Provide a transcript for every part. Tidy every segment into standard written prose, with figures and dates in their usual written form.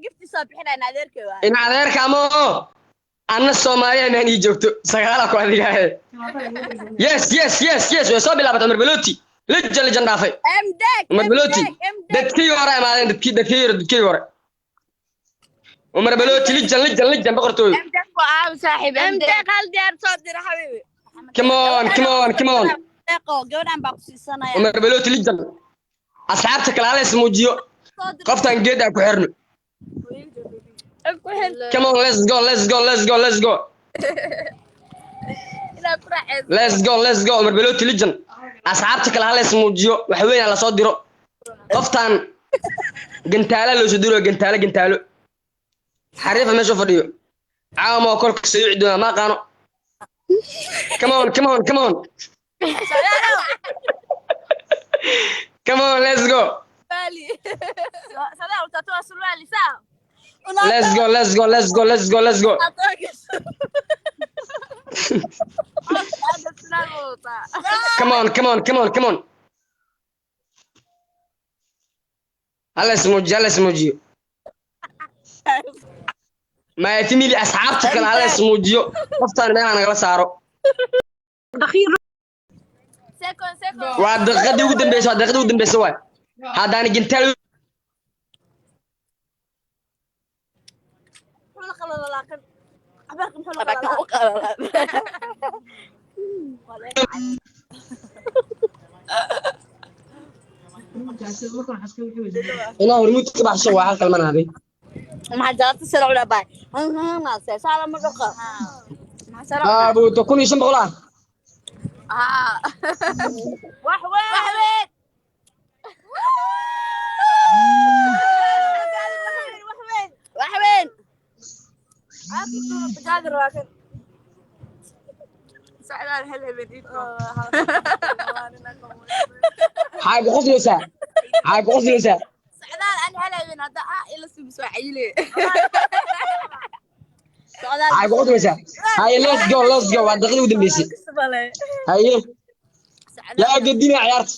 Giftiisa bixinayna adeerkay waa. In adeerka ama oo anna Soomaaliya maan ii joogto sagaala ku adigaahe. Yes, yes, yes, yes, way soo bilaabatay. Cumar Beloti lijan lijan dhaafay. Mdek. Cumar Beloti, dadkii hore imaadeen, dadkii dadkii hore, dadkii hore. Cumar Beloti lijan lijan lijan, boqortooyo. Mdek waa saaxiib. Mdek, hal diyaar soo dira, xabiibi. Come on, come on, come on. Deeqo, gabadhan baa ku siisanaya. Cumar Beloti lijan. Asxaabta kale hala ismuujiyo. Qoftan geed aan ku xirno. Come on, let's go, let's go, let's go, let's go. Inaad ku raaxayso. Let's go, let's go. Cumar Beloti lijan. Asxaabta kale hala ismuujiyo, wax weyn la soo diro. Qoftan gantaala loo soo diro, gantaalo, gantaalo. Xariifa meesha fadhiyo caama oo kolka soo wici doona ma aqaano. Come on, come on, come on, come on, let's go. Sadaal utatoa suruali, sawa? Let's go, let's go, let's go, let's go, let's go. Hada surwaal wadataa. Come on, come on, come on, come on. Hala ismuujiyo, hala ismuujiyo, my family. Asxaabta kale hala ismuujiyo, qoftaan meelaha nagala saaro. Second, second. Waa daqiiqadii ugu dambeysay, waa daqiiqadii ugu dambeysay waay. Haddaana gintaal. Muxuu la qalalaa kan? Cabaarka muxuu la qalalaa? Inaa hormuud ka baxsho waa hal kalman haday. Maxaa jalata sare u dhaabay? Saala ma dhaqa. Aabuuto 1500 ah. Wax weyn. Wax weyn. Wax weyn. Socdaal hal habeen ii koob. Maxaa ku qoslaysaa? Maxaa ku qoslaysaa? Socdaal ani hal habeen hadda ah ila subis waa cayile. Socdaal. Maxaa ku qoslaysaa? Haye, let's go, let's go. Waa daqiiqadii ugu dambeysay. Haye, yaa gedina ciyaarta.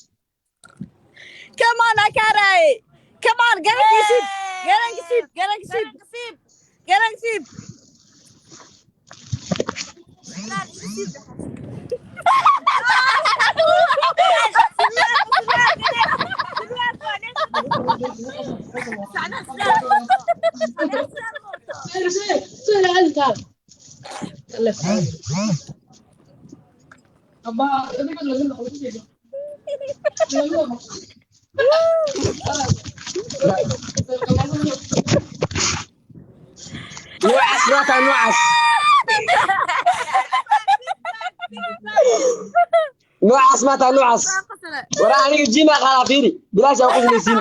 Come on, Akaray. Come on, garankiisib. Garankiisib, garankiisib. Garankiisib. Noocaas maataa, noocaas, noocaas maataa, noocaas. Waraa aniga jimaa qaadaa, fiiri, bilaash aa qoslaysiin.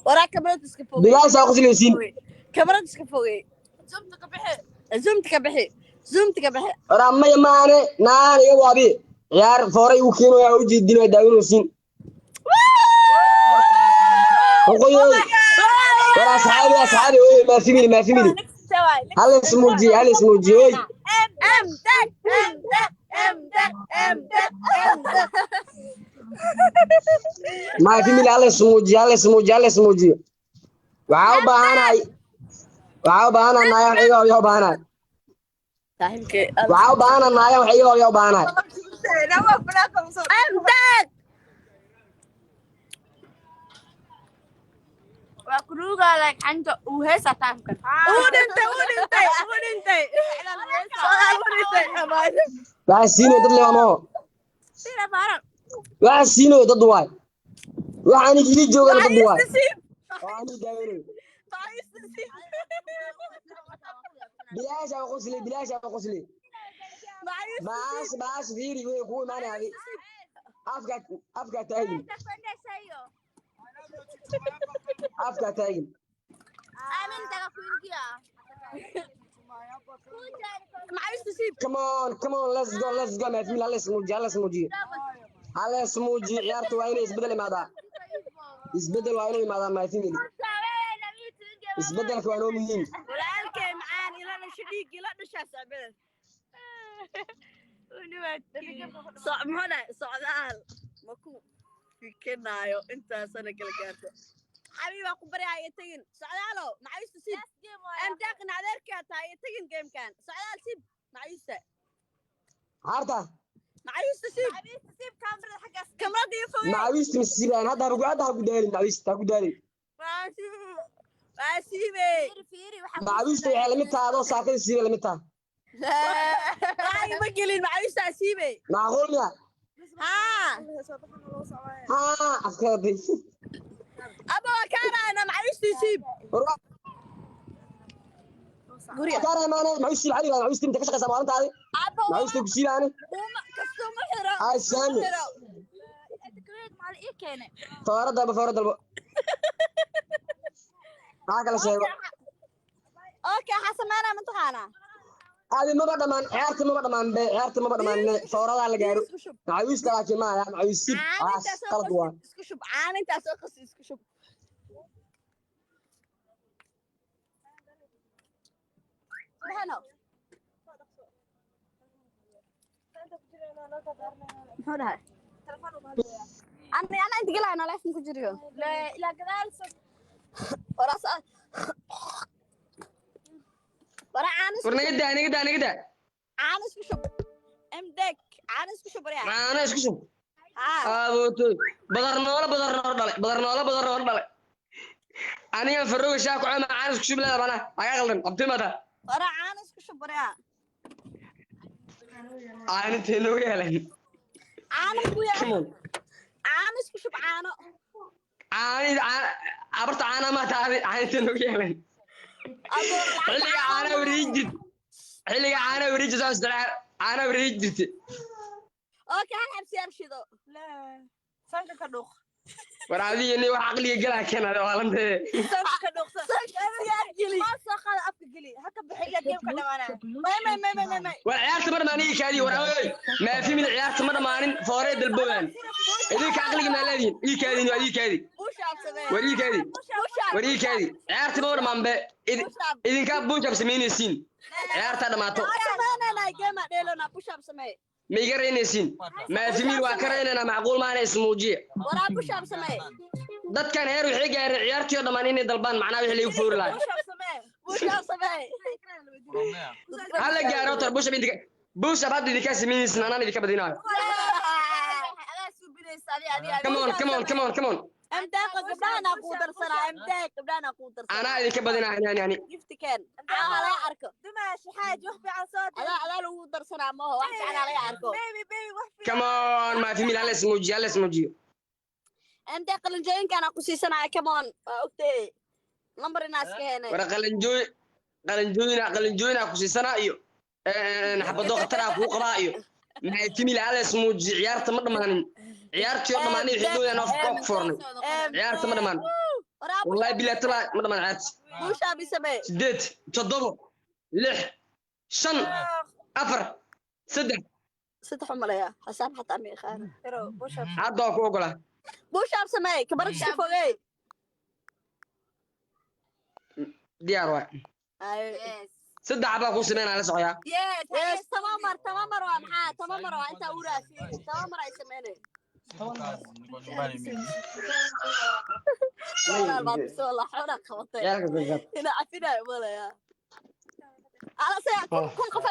Waraa kamarad iska fogey. Bilaash aa qoslaysiin. Kamarad iska fogey. Zumta ka bixi. Zoomta ka bixi. Zoomta ka bixi. Waraa maya maane naan iga waabi ciyaar fooray uu keenaya u jeedin waa daawanaysiin. Oqoyoy, war asxaabi, asxaabi, oy, maa family, maa family, hal ismuujiyo, hal ismuujiyo, oy. M dek M dek M dek M dek M dek. Maa family, hal ismuujiyo, hal ismuujiyo, hal ismuujiyo. Waxaa u baahanahay, waxaa u baahanahay naaya wax iga waabiya u baahanahay. Saaxiibkay. Waxaa u baahanahay naaya wax iga waabiya u baahanahay. M dek. Waa kuruugaa like xanta uu heesaa taamkan. Uu dhintay, uu dhintay, uu dhintay. Socdaal uu dhintay. Waxaa siinayo dad leemaho. Sida baaran. Waxaa siinayo dad waay, waxa aniga ii joogana dad waay oo aniga daawanayo. Bilaash aa qoslay, bilaash aa qoslay. Baas baas, fiiri, way kugu imaanaya adi. Afkaa, afkaa taagin, afkaa taagin. Aamin taga kuingia. Come on, come on, let's go, let's go. My family, hala ismuujiyo, hala ismuujiyo, hala ismuujiyo. Ciyaarta waa inay isbedel imaadaa, isbedel waa inuu imaadaa, my family. Isbedelka waa inoo muhiim. Walaalkay macaan, ila dhasho, dhiig ila dhashaa socbada. Muxuu dhahay socdaal? Ma ku fikinaayo intaasana kala gaarto. Xabiibaa ku baryaaya, tegin socdaalo macawistu. Xaarta. Macawiista siib. Macawiista siib kaamirada xaggaas. Kamarada ii fogey. Macawiista ma siibaan hadda, hadda ha ku daalin macawiista, ha ku daalin. Waa siib, waa siibe. Fiiri, fiiri, waxaa ku Macawiista waxay lamid tahay adoo saakada siiba lamid tahay. Waxaa ima gelin, macawiistaa siibe. Macquul miya? Haa. Haa, afkeeday. Aba waa kaaraana, macawiistii siib. War waa Guriga. kaaraya maane macawiistii maxaa la yidhahdaa? Macawiistii inta ka shaqaysaa maalintaadi. Aba. Macawiista ku siibaani. Uma kastuma xiro. Ay, Saami. Xiro. Maxaa ii keenay? Foora dalbo, foora dalbo. Maxaa kala sheego? Okay, waxaa sameynaa mataqaanaa? Adi maba dhamaan ciyaarta, maba dhamaan be, ciyaarta maba dhamaan, fooradaa la gaaro. Isku shub. Macawiista laakiin ma aha macawiis siib. Caano Waxaas intaa soo qalad waa. qasi isku shub, caano intaa soo qasi isku shub. Maxano? Muxuu dhahay? Ana inta gelaya noloshan ku jiriyo. La ilaa gadaal soo. Waraas wara caano War isku naga daa, naga daa, naga daa. Caano isku shub. Mdek, caano isku shub waryaa. Caano isku shub. Haa. Aabootoy, badar noolo, badar noolo dhalay, badar noolo, badar noolo dhalay. Anigan farooga shaah ku cama caano isku shub leeda manaa haga qaldan abtimata. Wara caano isku shub waryaa. Caano intee nooga helan? Caano ku yaa. Come on. Caano isku shub, caano. Caani abarta caana ma tahay, caano intee nooga helan? Adoo Xilliga caana wareegi jirt, xilliga caana wareegi jirta, saas caana wareegi jirta. Okay, hal xabsi arshido. La sanka ka dhuuq. War adiga ni wax caqliga galaa keenada waalantee. Sanka ka dhuuq. Sanka geli. Ma soo qaada, afka geli. Ha ka bixi ilaa game ka dhamaanaya. May may may may may may. War ciyaarta ma dhamaanin, ii kaadi. War oy, maa fimil, ciyaarta ma dhamaanin, fooree dalbowaan. Idinka caqliga maa leedihin? Ii kaadin, waa ii kaadi. Push up samee. War ii kaadi. Push up. War ii kaadi, ciyaarta ma dhamaan be. Idinkaa push up samaynaysiin, ciyaarta dhamaato. Waa sameynayna, game aan dheelona, push up samee. Ma iga raynaysiin? Maa fimil, waa ka raynaynaa, macquul maana, ismuujiya. Waraa push up samee. Dadkan heer waxay gaareen ciyaartii oo dhammaan inay dalbaan, macnaha wixii lagu foori lahaa. Push up samee. Push up samee. Hala gaaro tar push up idinka, push up hadda idinkaa samaynaysiin, anaan idinka badinaayo. Adaa suubinaysa adi adi adi. Come on, come on, come on, come on. Mdeeqa gabdhahana kuu darsanaa, mdeeq gabdhahana kuu darsanaa. Anaa idinka badinaayo yani yani. Gifti keen. Caawa laga arko. Dumaashi xaaj wax fiican soo dir. Adaa lagu darsanaa maaho, wax fiican laga arko. Baby, baby, wax fiican. Come on, maa fimil, hala ismuujiyo, hala ismuujiyo. Mdeeq qalinjooyinkaana ku siisanaya, come on. Waa ogtay. Lambar inaa iska heenay. War qalinjooy, qalinjooyina, qalinjooyina ku siisanaa iyo xabado khataraa kuu qabaa iyo maa fimil, hala ismuujiyo, ciyaarta ma dhammaanin. Ciyaartii oo dhammaanin waxay doonayaan af ku foornay. Ciyaarta ma dhammaan. Waraa Wallahi billahi talaa ma dhammaan ciyaarta. Push up samee. 8, 7, 6, 5, 4, 3. Saddex u maleeyaa. Xisaab xataa ma yaqaan. Hero, push up. Hadda waa ku ogolaa. Push up samee, kabarka iska fogey. Diyaar waay. Ay. Yes. Saddex baa kuu sameynaa, la socoyaa. Yes. Yes, tamamar, tamamar waa maxaa? Tamamar waa intaa uraa fiiri. Tamamar ay sameynay. Niko nyumbani mimi. Walaal baad soo la xora qabatay. Ciyaarka. Ina cafinayo malaya. Ala say kun qof.